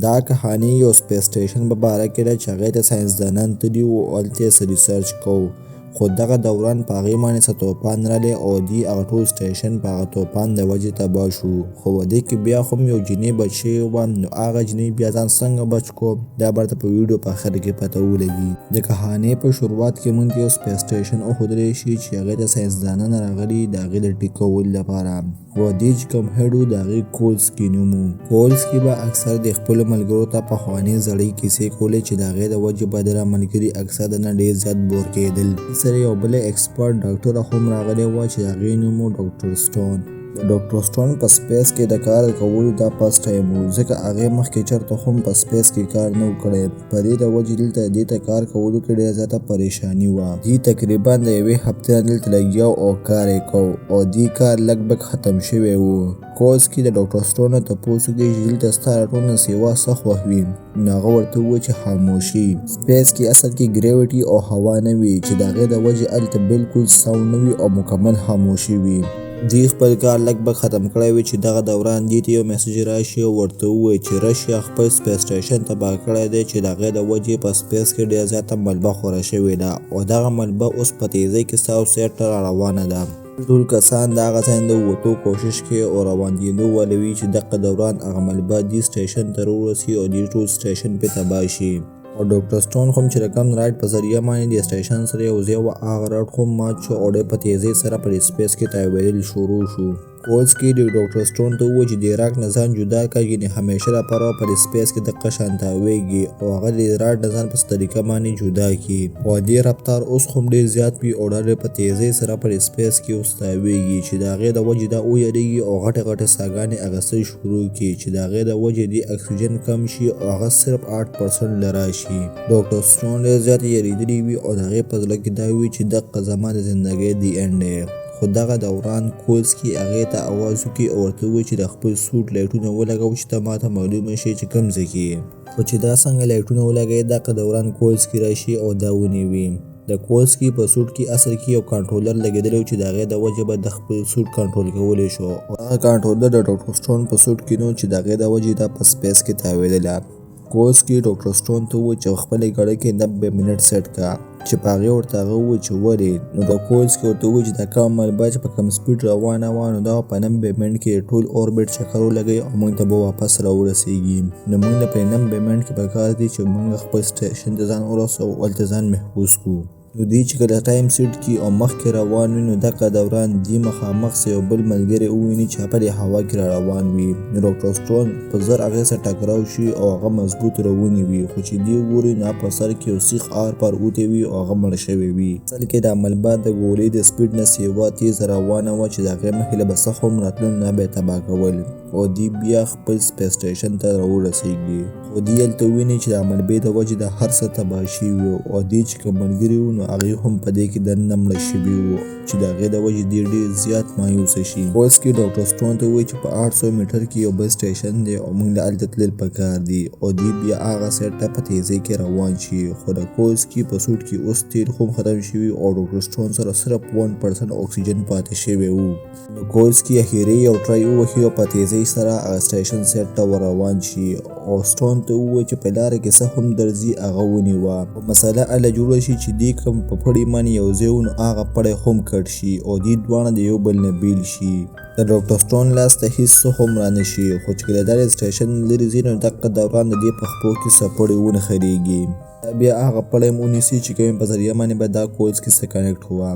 دا کهانی یو سپیس سټیشن په باره کې ده چې هغې ته ساینسدانان تللي وو او هلته یې څه ریسرچ کوو، خو دغه دوران په هغې باندې څه توپان راغلی او دي هغه ټول سټیشن په هغه توپان د وجې تباه شو. خو په دې کې بیا هم یو جینۍ بچ شوې وه، نو هغه جینۍ بیا ځان څنګه بچ کو، دا به درته په ویډیو په اخر کې پته ولګي. د کهانۍ په شروعات کې موږ ته یو سپیس سټیشن وښودلی شي چې هغې ته ساینسدانان راغلي د هغې د ټیک کولو لپاره. و دې چې کوم هډ و د هغې کولسکي نوم و. کولسکي به اکثر د خپلو ملګرو ته پخوانۍ زړې کیسې کولې چې د هغې د وجې به دغه ملګري اکثر د نه ډېر زیات بور کېدل. دې سره یو بله ایکسپرټ ډاکټره هم راغلې وه چې د هغې نوم و ډاکټر سټون. د ډاکټر سټون په سپیس کې د کار کولو دا فرسټ ټایم و، ځکه هغې مخکې چرته هم په سپیس کې کار نه و کړی. په دې د وجې دلته دې ته کار کولو کې ډېره زیاته پریشاني وه. دی تقریبا د یوې هفتې نه دلته لګیا و او کار یې کوو او دی کار لږ بږ ختم شوی و. کولسکي د ډاکټر سټون نه تپوس وکړي چې دلته ستا د ټولو نه سیوا څه خوښ وي، نو هغه ورته وویل چې خاموشي. سپیس کې اصل کې ګریویټي او هوا نه وي چې د هغې د وجې هلته بلکل ساونډ نه وي او مکمل خاموشي وي. دی خپل کار لږ بږ ختم کړی وي چې دغه دوران دی ته یو میسج راشي او ورته ووایي چې رشیا خپل سپیس سټیشن تباه کړی دی چې د هغې د وجې په سپیس کې ډیره زیاته ملبه خوره شوې ده او دغه ملبه اوس په تیزۍ کې ستاسو سیټ ته راروانه ده. ټول کسان د هغه ځای نه د ووتو کوشش کوي او روان کیدو واله وي چې دغه دوران هغه ملبه دی سټیشن ته راورسي او دی ټول سټیشن پرې تباه شي. او ډاکټر سټون هم چې د کوم راډ په ذریعه باندې د سټیشن سره یو ځای وه هغه راډ هم مات شو او ډېر په تیزۍ سره په دې سپیس کې تاوېدل شروع شو. کولسکي د ډاکټر سټون ته وویل چې د راډ نه ځان جدا کړه، ګنې همیشه لپاره به په دې سپیس کې دقه شان تاوېږي او هغه د راډ نه ځان په څه طریقه باندې جدا کړي. خو د دې رفتار اوس هم ډېر زیات وي او دا ډېر په تیزۍ سره په دې سپیس کې اوس تاوېږي چې د هغې د وجې دا ویرېږي او غټې غټې ساګانې اخیستل شروع کړي چې د هغې د وجې دې اکسیجن کم شي او هغه صرف 8% له راشي. ډاکټر سټون ډېر زیات یریدلی وي او د هغې په زړه کې دا وي چې دقه زما د زندګۍ دی اینډ دی. خو دغه دوران کولسکي هغې ته اواز وکړي او ورته ووایي چې د خپل سوټ لایټونه ولګوه چې ته ماته معلومه شي چې کوم ځای کې یې. خو چې دا څنګه لایټونه ولګوي دغه دوران کولسکي راشي او دا ونیوي. د کولسکي په سوټ کې اصل کې یو کنټرولر لګیدلی و چې د هغې د وجې به د خپل سوټ کنټرول کولی شو او هغه کنټرولر د ډاکټر سټون په سوټ کې نه و چې د هغې د وجې دا په سپیس کې تاوېدله. کولسکي ډاکټر سټون ته وویل چې خپلې ګړۍ کې 90 منټ سیټ کړه چې په هغې ورته هغه وویل چې ولې، نو د کولسکي ورته وویل چې دا کومه ملبه چې په کوم سپیډ روانه وه نو دا په 90 منټ کې ټول اوربټ چکر ولګوي او موږ ته به واپس راورسیږي، نو موږ له په 90 منټ کې پکار دي چې موږ خپل سټیشن ته ځان ورسوو او هلته ځان محفوظ کړو. نو دی چې کله ټایم سیټ کړي او مخکې روان وي نو دغه دوران دی مخامخ څه یو بل ملګری وویني چې په دې هوا کې را روان وي، نو ډاکټر سټون په زر هغې سره ټکراو شي او هغه مضبوط راونیوي، خو چې دی وګوري نو په سر کې یو سیخ آر پار اوتی وي او هغه مړ شوی وي. اصل کې دا ملبه د ګولۍ د سپیډ نه سیوا تیزه روانه وه چې د هغې مخې له به څه هم راتلل نو به یې تباه کول او دی بیا خپل سپیس سټیشن ته راورسیږي. خو دی هلته وویني چې د ملبې د وجې د هر څه تباه شوي وو او دی چې کوم ملګري وو نو هغوی هم په دې کې دننه مړه شوي وو چې د هغې د وجې دی ډېر زیات مایوسه شي. کولسکي ډاکټر سټون ته وویل چې په 800 میټر کې یو بل سټیشن دی او موږ له هلته تلل پکار دي او دی بیا هغه سایډ ته په تیزۍ کې روان شي. خو د کولسکي په سوټ کې اوس تیل هم ختم شوي او ډاکټر سټون سره صرف 1% اکسیجن پاتې شوی و. نو کولسکي اخیری یو ټرای ووهي او په تیزۍ سره هغه سټیشن سیټ ته ور روان شي او سټون ته ووایي چې په لاره کې څه هم درځي هغه ونیوه. خو مسله هله جوړه شي چې دی کوم په پړي باندې یو ځای و نو هغه پړی هم کټ شي او دوی دواړه د یو بل نه بیل شي. د ډاکټر سټون لاس ته هیڅ څه هم رانه شي، خو چې کله دا د سټیشن لرې ځي نو دقه دوران د دې په خپو کې څه پړی ونښلېږي. دا بیا هغه پړی هم ونیسي چې کومې په ذریعه باندې به دا کولسکي څه کنیکټ وه.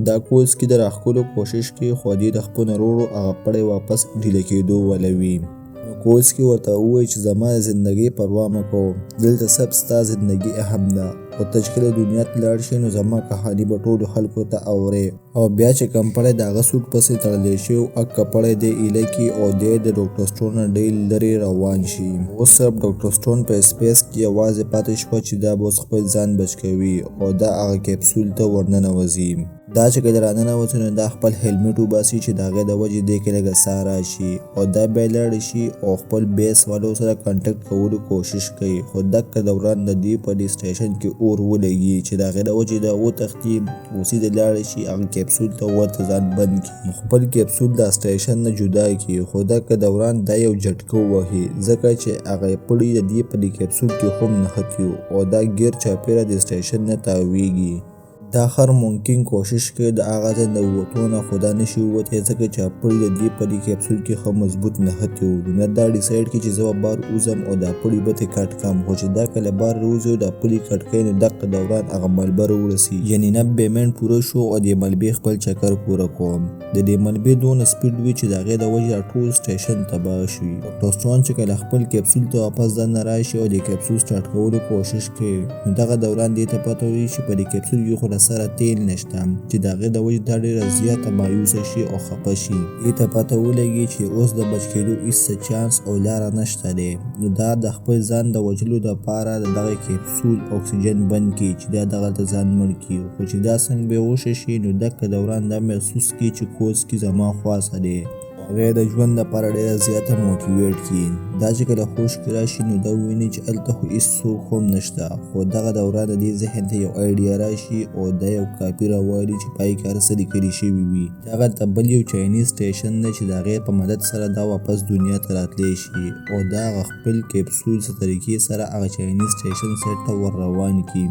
دا کولسکي د راښکلو کوشش کوي خو دی د خپلو وروړو هغه پړی واپس ډیله کېدو ولوي. نو کولسکي ورته وویل چې زما د زندګۍ پروا مه کوه، دلته صرف ستا زندګي اهم ده او ته چې کله دنیا ته لاړ شې نو زما کهاني به ټولو خلکو ته اورې. او بیا چې کوم پړی د هغه سوټ پسې تړلی شوی و اکه پړی دی ایله کړي او دی د ډاکټر سټون نه ډېر لرې روان شي. اوس صرف ډاکټر سټون په سپیس کې یوازې پاتې شوه چې دا به اوس خپل ځان بچ کوي او دا هغه کیپسول ته ورننوځي. دا چې کله راننوځي نو دا خپل هیلمټ وباسي چې د هغې د وجې دې کې لږه ساه راشي او دا بیا لاړ شي او خپل بیس والو سره کنټکټ کولو کوشش کوي، خو دغه دوران د دې په دې سټیشن کې اور ولګي چې د هغې د وجې دا وتښتي او سیده لاړ شي هغه کیپسول ته ورته ځان بند کړي، خپل کیپسول د سټیشن نه جدا کړي، خو دغه دوران دا یو جټکه ووهي ځکه چې هغه پړی د دې په دې کیپسول کې هم نښتي او دا ګیر چاپېره د سټیشن نه تاویږي. دا هر ممکن کوشش کوي د هغه ځای د ووتو نه، خو دا نشي ووتی ځکه چې پړی د دې په دې کیپسول کې ښه مضبوط نښتی و. نو دا ډیسایډ کړي چې زه به بار وځم او دا پړی به ترې کټ کړم، خو چې دا کله بار راوځي او دا پړی کټ کوي نو دغه دوران هغه ملبه راورسېږي، یعنې 90 منټ پوره شو او دې ملبې خپل چکر پوره کړو. د دې ملبې دونه سپیډ وي چې د هغې د وجې دا ټول سټیشن تباه شي. ډاکټر سټون چې کله خپل کیپسول ته واپس دننه راشي او د کیپسول سټارټ کولو کوشش کوي نو دغه دوران دې ته پته وي چې په دې کیپسول کې خو له سره تیل نشته چې د هغې د وجې دا ډېره زیاته مایوسه شي او خفه شي. دې ته پته ولګي چې اوس د بچ کېدو هېڅ څه چانس او لاره نشته دی، نو دا د خپل ځان د وژلو دپاره د دغه کیپسول اکسیجن بند کړي چې دا دغلته ځان مړ کړي، خو چې دا څنګه بېهوښه شي نو دغه دوران دا محسوس کړي چې کوس کې زما خواصه دی، هغه د ژوند لپاره ډېره زیاته موټیویټ کړي. دا چې کله هوش کې راشي نو دا وویني چې هلته خو هېڅوک هم نشته، خو دغه دوران د دې ذهن ته یو ایډیا راشي او دا یو کاپي راوالي چې پای کې هر څه لیکل شوي وي. دغلته بل یو چاینیز سټیشن دی چې د هغې په مدد سره دا واپس دنیا ته راتلی شي او دا هغه خپل کیپسول څه طریقې سره هغه چاینیز سټیشن سایډ ته ور روان کړي.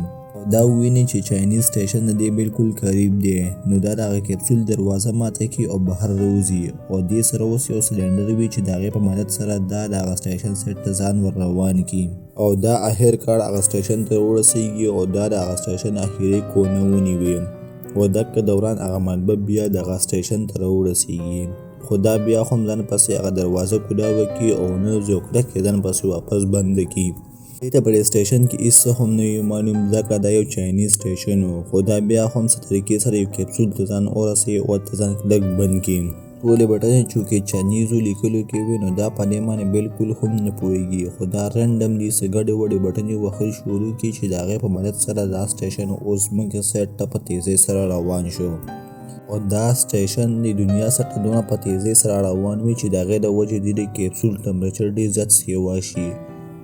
دا وویني چې چاینیز سټیشن د دې بالکل قریب دی، نو دا د هغه کیپسول دروازه ماته کړي او بهر راوځي او دې سره اوس یو سلنډر وي چې د هغې په مدد سره دا د هغه سټیشن سایډ ته ځان ور روان کړي او دا اخر کار هغه سټیشن ته ورسیږي او دا د هغه سټیشن اخري کونه ونیوي او دغه دوران هغه ملبه بیا د هغه سټیشن ته راورسیږي، خو دا بیا هم ځان پسې هغه دروازه کولاوه کړي او نه وځي او کلک یې ځان پسې واپس بنده کړي. دې ته په دې سټیشن کې هېڅ څه هم نه وي معلوم ځکه دا یو چاینیز سټیشن و، خو دا بیا هم څه طریقې سره یو کیپسول ته ځان ورسوي او ورته ځان کلک بند کړي. ټولې بټنې چونکې چاینیزو لیکلو کې وي نو دا په دې باندې بالکل هم نه پوهېږي، خو دا رینډملي څه ګډې وډې بټنې وهل شروع کړي چې د هغې په مدد سره دا سټیشن اوس ځمکې سایډ ته په تیزۍ سره روان شو او دا سټیشن د دنیا سره دونه په تیزۍ سره روان وي چې د هغې د وجې د دې کیپسول ټمپریچر ډېر زیات سیوا شي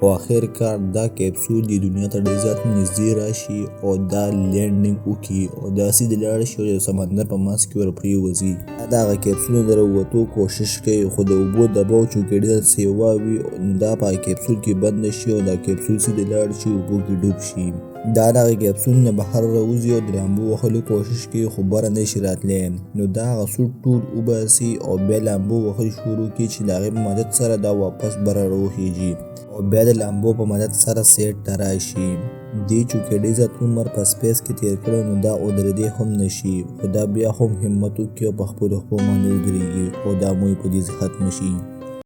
او اخر کار دا کیپسول د دنیا ته ډېر زیات نږدې راشي او دا لینډینګ وکړي او دا سیده لاړ شي او د سمندر په منځ کې ورپرېوځي. دا د هغه کیپسول د راووتو کوشش کوي، خو د اوبو دباو چونکې ډېر سیوا وي نو دا په هغه کیپسول کې بند شي او دا کیپسول سیده لاړ شي اوبو کې ډوب شي. دا د هغه کیپسول نه بهر راوځي او د لامبو وهلو کوشش کوي خو بره نه شي راتلی، نو دا هغه سوټ ټول وباسي او بیا لامبو وهل شروع کړي چې د هغې په مدد سره دا واپس بره راوخیژي او بیا د لامبو په مدد سره سیټ ته راشي. دې چونکې ډېر زیات عمر په سپیس کې تېر کړی نو دا ودرېدی هم نه شي، خو دا بیا هم همت وکړي او په خپلو پښو باندې ودرېږي او دا موی په دې ختمه شي.